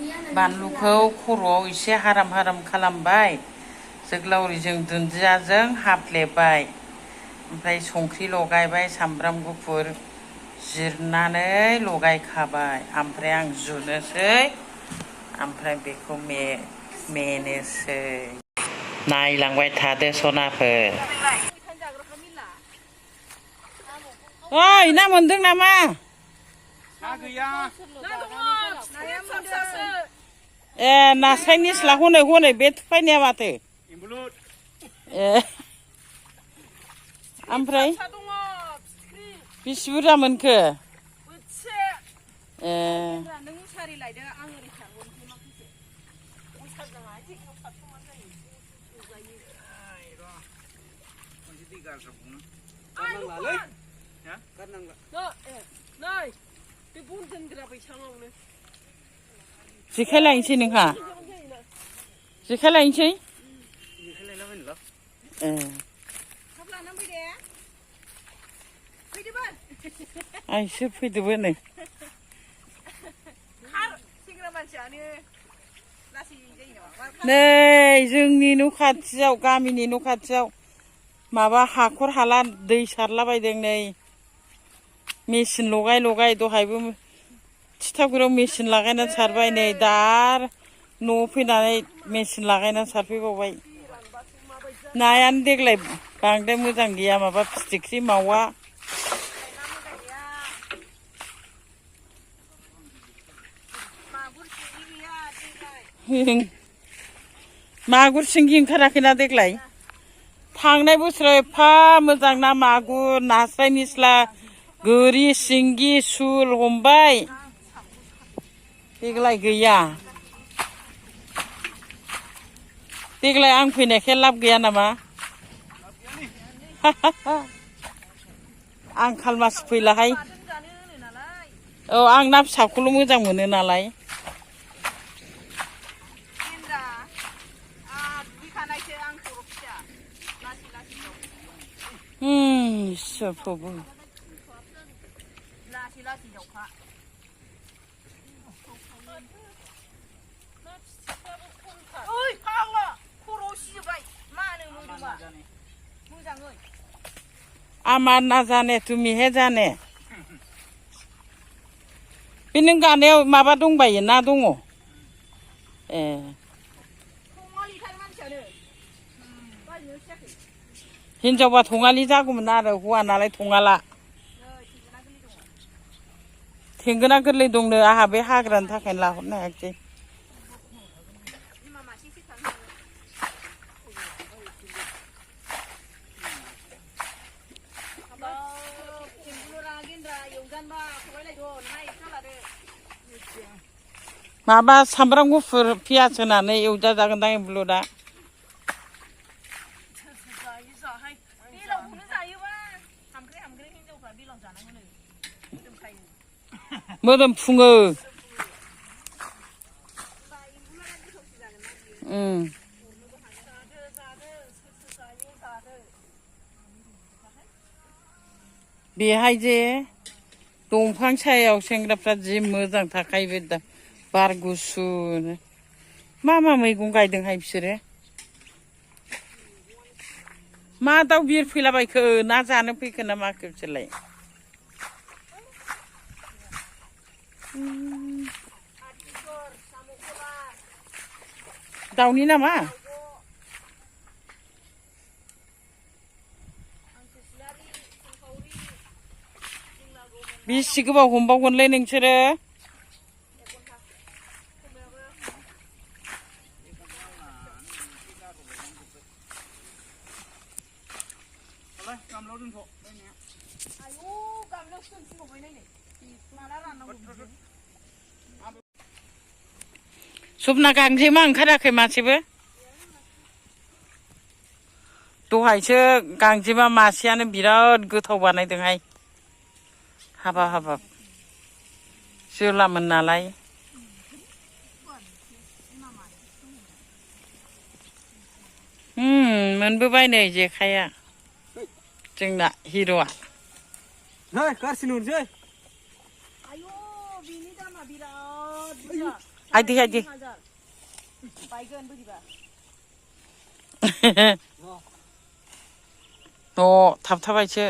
बानलुखौ खर'आव एसे हाराम हाराम खालामबाय जोगोलावरिजों दुन्दियाजों हाफ्लेबाय ओमफ्राय संख्रि लगायबाय सामब्राम गुफुर जिरनानै लगायखाबाय ओमफ्राय आं जुनोसै ओमफ्राय बेखौ मेनोसै नायलांबाय थादो सनाफोर ओइ ना मोनदों नामा ए नास्राय निस्ला हनै हनै बे थुफायनाया माथो ए ओमफ्राय बेसे बुरजा मोनखो ए जेखाइ लायनोसै नोंहा जेखाइ लायनोसै ए आइसो फैदोबो नै नै जोंनि न' खाथियाव गामिनि न' खाथियाव माबा हाखर हाला दै सारलाबायदों नै मेचिन लगाय लगाय दहायबो थिथागुरियाव मेचिन लागायनानै सारबाय नै दा न'आव फैनानै मेचिन लागायनानै सारफैबावबाय नायानो देग्लाय बांद्राय मोजां गैया माबा फिथिख्रि मावा मागुर सिंगि ओंखाराखैना देग्लाय थांनाय बोसोराव एफा मोजां ना मागुर नास्राय निस्ला गोरि सिंगि सुल हमबाय देग्लाय गैया देग्लाय आं फैनायखाय लाब गैया नामा आं खालमासि फैलाहाय औ आं ना फिसाखौल' मोजां मोनो नालाय इसोरखौबो आमार ना जाने तुमिहे जाने बे नों गानायाव माबा दंबायो ना दङ ए हिनजावबा थङालि जागौमोन आरो हौवा नालाय थङाला थेंगोना गोरलै दंनो आंहा बे हाग्रानि थाखायनो लाहरनो हायाखिसै माबा सामब्राम गुफुर पियास होनानै एवजा जागोनदां एम्बुलुदा मोदोम फुङो बेहाय जे दंफां सायाव सेंग्राफ्रा जि मोजां थाखायो दा बार गुसुनो मा मैगं गायदोंहाय बिसोरो मा दाउ बिरफैलाबायखो ना जानो फैखो ना माखो बिसोरलाय दाउनि नामा बेसे गोबाव हमबावगोनलै नोंसोरो सपना गांजेमा ओंखाराखै मासेबो दहायसो गांजेमा मासेयानो बिराद गोथाव बानायदोंहाय हाबाब हाबाब जोलामोन नालाय मोनबोबाय नै जेखाइया जोंना हिर'आ आइदि आइदि न' थाबथाबायसो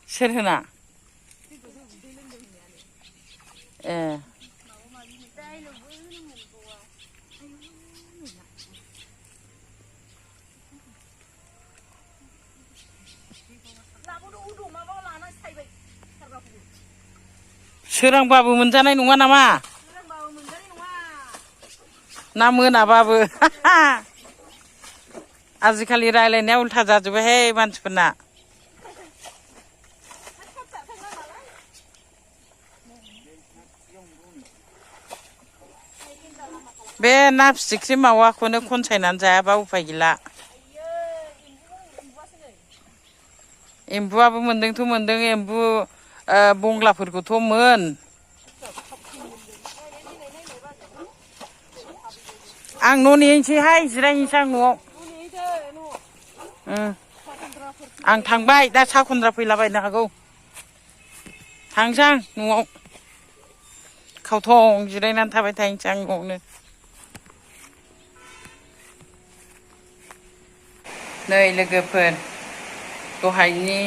सोर होना ए सोरांबाबो मोनजानाय नङा नामा ना मोनाबाबो आजिखालि रायलायनाया उल्था जाजोब्बायहाय मानसिफोरना बे ना फिथिख्रि मावाखौनो खनसायनानै जायाबा उफाय गैला एम्बुआबो मोनदोंथ' मोनदों एम्बु बंग्लाफोरखौथ' आं न' नेहैसैहाय जिरायहैनोसै आं न'आव आं थांबाय दा सा खन्द्रा फैलाबायनो हागौ थांसै आं न'आव खावथं जिरायनानै थाबाय थाहैनोसै आं न'आवनो नै लोगोफोर दहायनि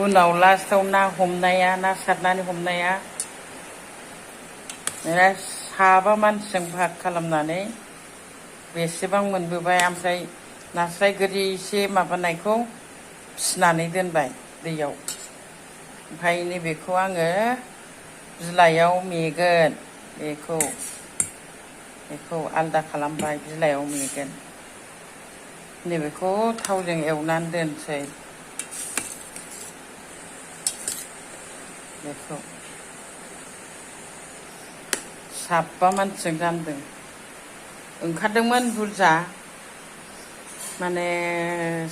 उनाव लास्टाव ना हमनाया ना सारनानै हमनाया साबा मानसिजों भाग खालामनानै बेसेबां मोनबोबाय ओमफ्राय नास्राय गोरि एसे माबानायखौ फिसिनानै दोनबाय दैयाव ओमफ्राय नैबेखौ आङो बिलाइयाव मेगोन बेखौ आलदा खालामबाय बिलाइयाव मेगोन नैबेखौ थावजों एवनानै दोनसै बेखौ साबा मानसिजों जानदों ओंखारदोंमोन बुरजा माने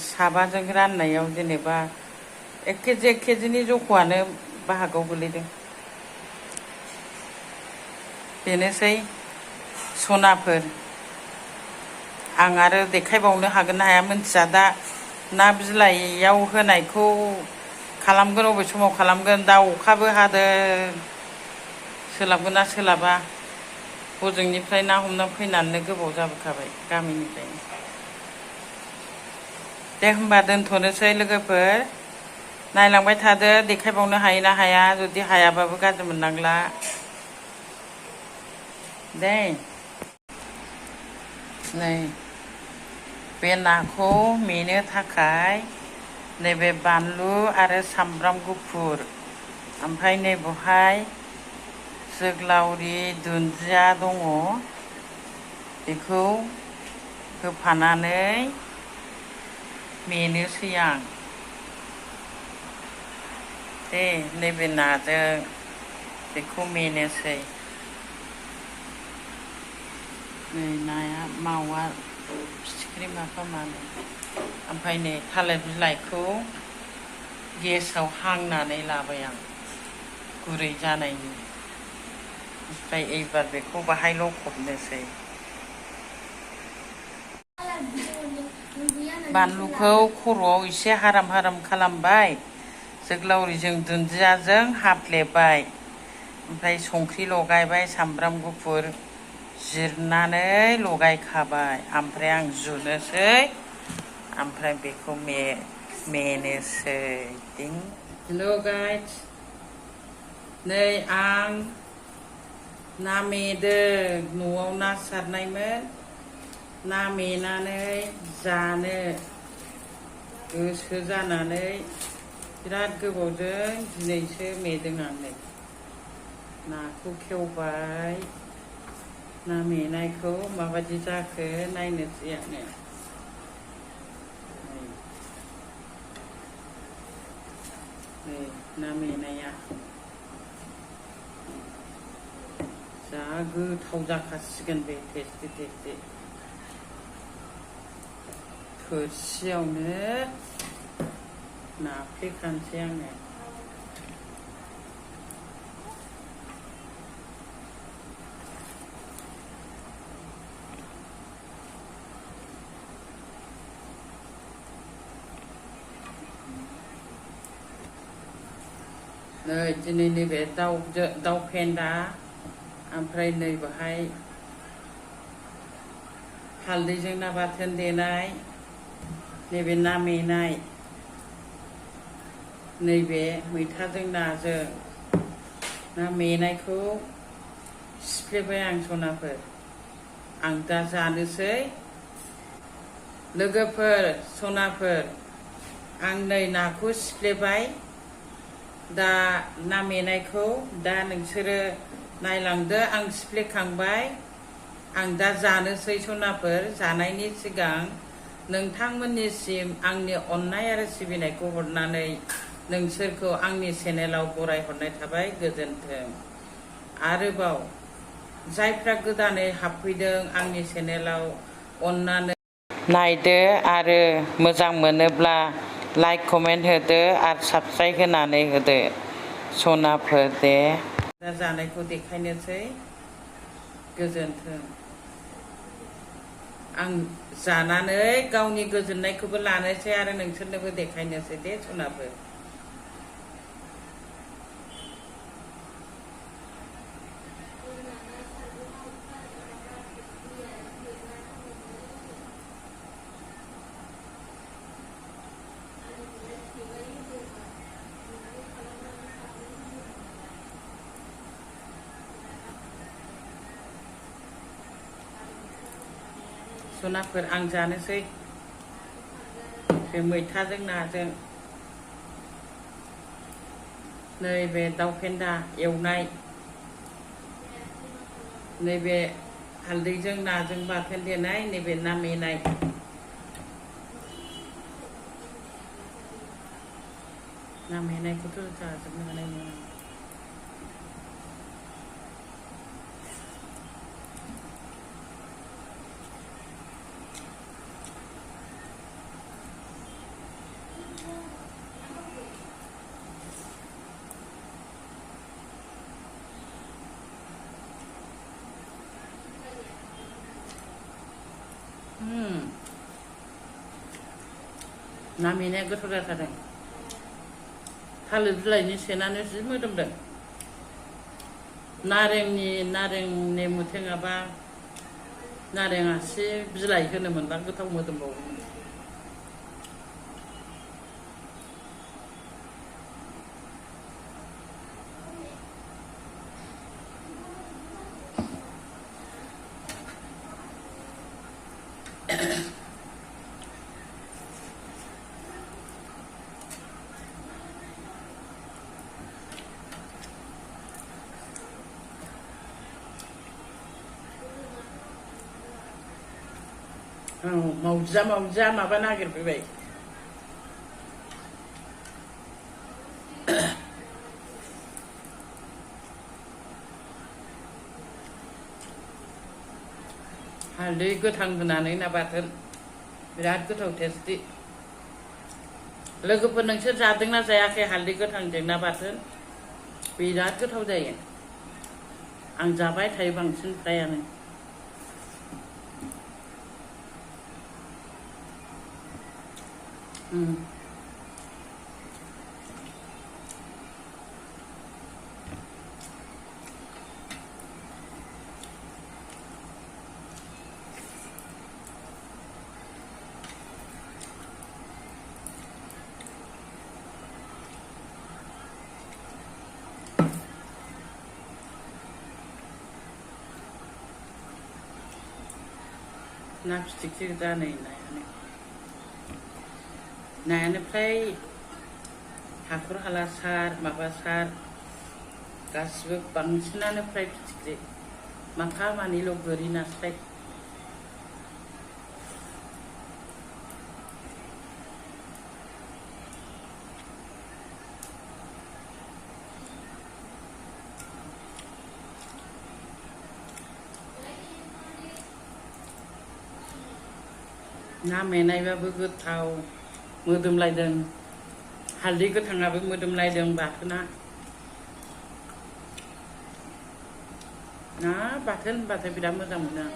साबाजों राननायाव जेनेबा 1 केजिनि जख'आनो बाहागोआव गोलैदों बेनोसै सनाफोर आं आरो देखायबावनो हागोन ना हाया मिन्थिया दा ना बिलाइयाव होनायखौ खालामगोन अबे समाव खालामगोन दा अखाबो हादों सोलाबगोन ना सोलाबा हजोंनिफ्राय ना हमना फैनानै गोबाव जाबोखाबाय गामिनिफ्रायनो दे होमबा दोनथ'नोसै लोगोफोर नायलांबाय थादो देखायबावनो हायो ना हाया जुदि हायाबाबो गाज्रि मोननांला दे नै बे नाखौ मेनो थाखाय नैबे बानलु आरो सामब्राम गुफुर ओमफ्राय नै बेवहाय जोगोलावरि दुन्दिया दङ बेखौ होफानानै मेनोसै आं दे नैबे नाजों बेखौ मेनोसै नै नाया मावा फिथिख्रि माने ओमफ्राय नै थालिर बिलाइखौ गेसाव हांनानै लाबाय आं गुरै जानायनि ओमफ्राय एबार बेखौ बाहाय लखबनोसै बानलुखौ खर'आव एसे हाराम खालामबाय जोगोलावरिजों दुन्दियाजों हाफ्लेबाय ओमफ्राय संख्रि लगायबाय सामब्राम गुफुर जिरनानै लगायखाबाय ओमफ्राय आं जुनोसै ओमफ्राय बेखौ मेनोसै हेल' गाइस नै आं ना मेदों न'आव ना सारनायमोन ना मेनानै जानो गोसो जानानै बिराद गोबावजों दिनैसो मेदों आं नै नाखौ खेवबाय ना मेनायखौ माबायदि जाखो नायनोसै आङो नै ना मेनाया जा गोथाव जाखासिगोन बे टेस्टि थोरसियावनो नाफ्लेखानोसै आङो नै दिनै नैबे दाउ फेन्दा ओमफ्राय नै बेहाय हालदैजों ना बाथोन देनाय नैबे ना मेनाय नैबे मैथाजों नाजों ना मेनायखौ सिफ्लेबाय आं सनाफोर आं दा जानोसै लोगोफोर सनाफोर आं नै नाखौ सिफ्लेबाय दा ना मेनायखौ दा नोंसोरो नायलांदो आं सिफ्लेखांबाय आं दा जानोसै सनाफोर जानायनि सिगां नोंथांमोननिसिम आंनि अननाय आरो सिबिनायखौ हरनानै नोंसोरखौ आंनि चेनेलाव बरायहरनाय थाबाय गोजोन्थों आरोबाव जायफ्रा गोदानै हाबफैदों आंनि चेनेलाव अननानै नायदो आरो मोजां मोनोब्ला लाइक कमेन्ट होदो आरो साबस्क्राइब होनानै होदो सनाफोर दे दा जानायखौ देखायनोसै गोजोन्थों आं जानानै गावनि गोजोननायखौबो लानोसै आरो नोंसोरनोबो देखायनोसै दे सनाफोर सनाफोर आं जानोसै बे मैथाजों नाजों नैबे दाउ फेन्दा एवनाय नैबे हालदैजों नाजों बाथोन देनाय नैबे ना मेनाय ना मेनायखौथ' जाजोबनो हानाय नङा ना मेनाया गोथाव जाथारदों थालिर बिलाइनि सेनानो जि मोदोमदों नारें नेमु थेङाबा नारें आसि बिलाइ होनो मोनबा गोथाव मोदोमबावोमोन मावजिया माबा नागिरफैबाय हालदै गोथां होनानै ना बाथोन बिराद गोथाव टेस्टि लोगोफोर नोंसोर जादोंना जायाखै हालदै गोथांजों ना बाथोन बिराद गोथाव जायो आं जाबाय थायो बांसिन फ्रायानो ना फिथिख्रि दा नै नायानो फ्राय हाखर हाला सार माबा सार गासिबो बांसिनानो फ्राय फिथिख्रि माफा मानैल' गोरि नास्राय ना मेनायबाबो गोथाव मोदोमलायदों हालदै गोथाङाबो मोदोमलायदों बाथोना ना बाथोन होनबाथाय बिराद मोजां मोनो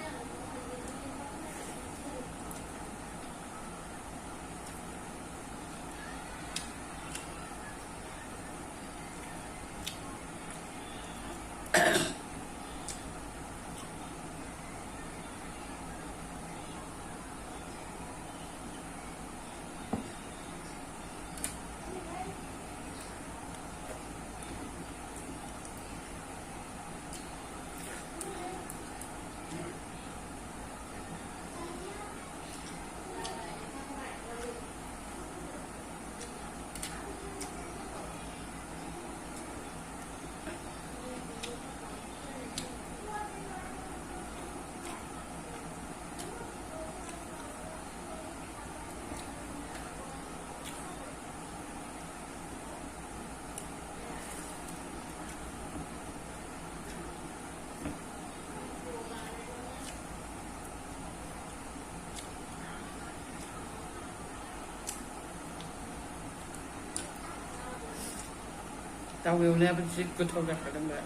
दाउ एवनायाबो जि गोथाव जाखादोंबा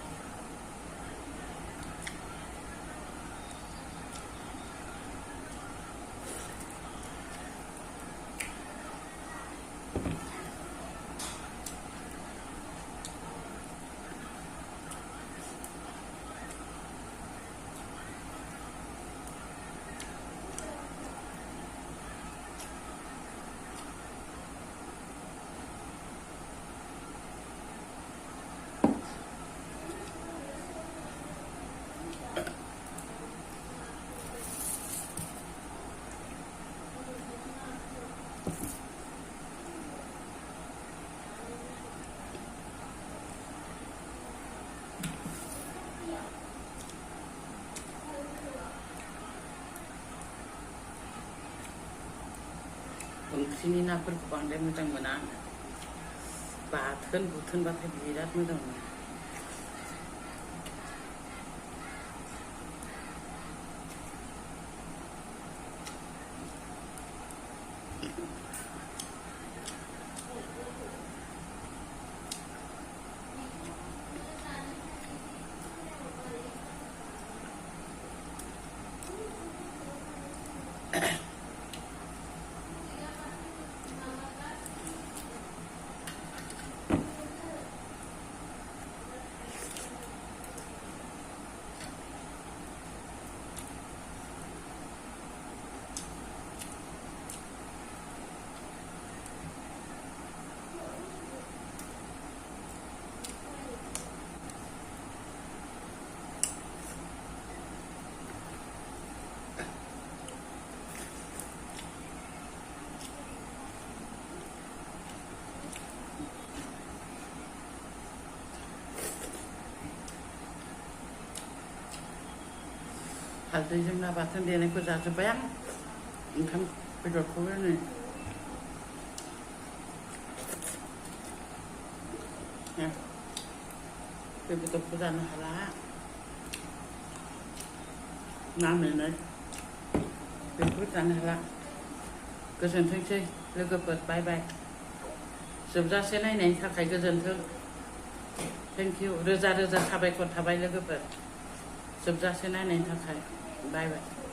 ओंख्रिनि नाफोरखौ बांद्राय मोजां मोना आङो बाथोन बुथोनबाथाय बिराद मोजां मोनो हालदैजों ना बाथोन देनायखौ जाजोब्बाय आं ओंखाम बेदरखौबो नै बे बेदरखौ जानो हाला ना मेनाय बेखौ जानो हाला गोजोनथोंसै लोगोफोर बाय बाय जोबजासे नायनायनि थाखाय गोजोनथों थेंक इउ रोजा रोजा साबायखर थाबाय लोगोफोर जोबजासे नायनायनि थाखाय बाय बाय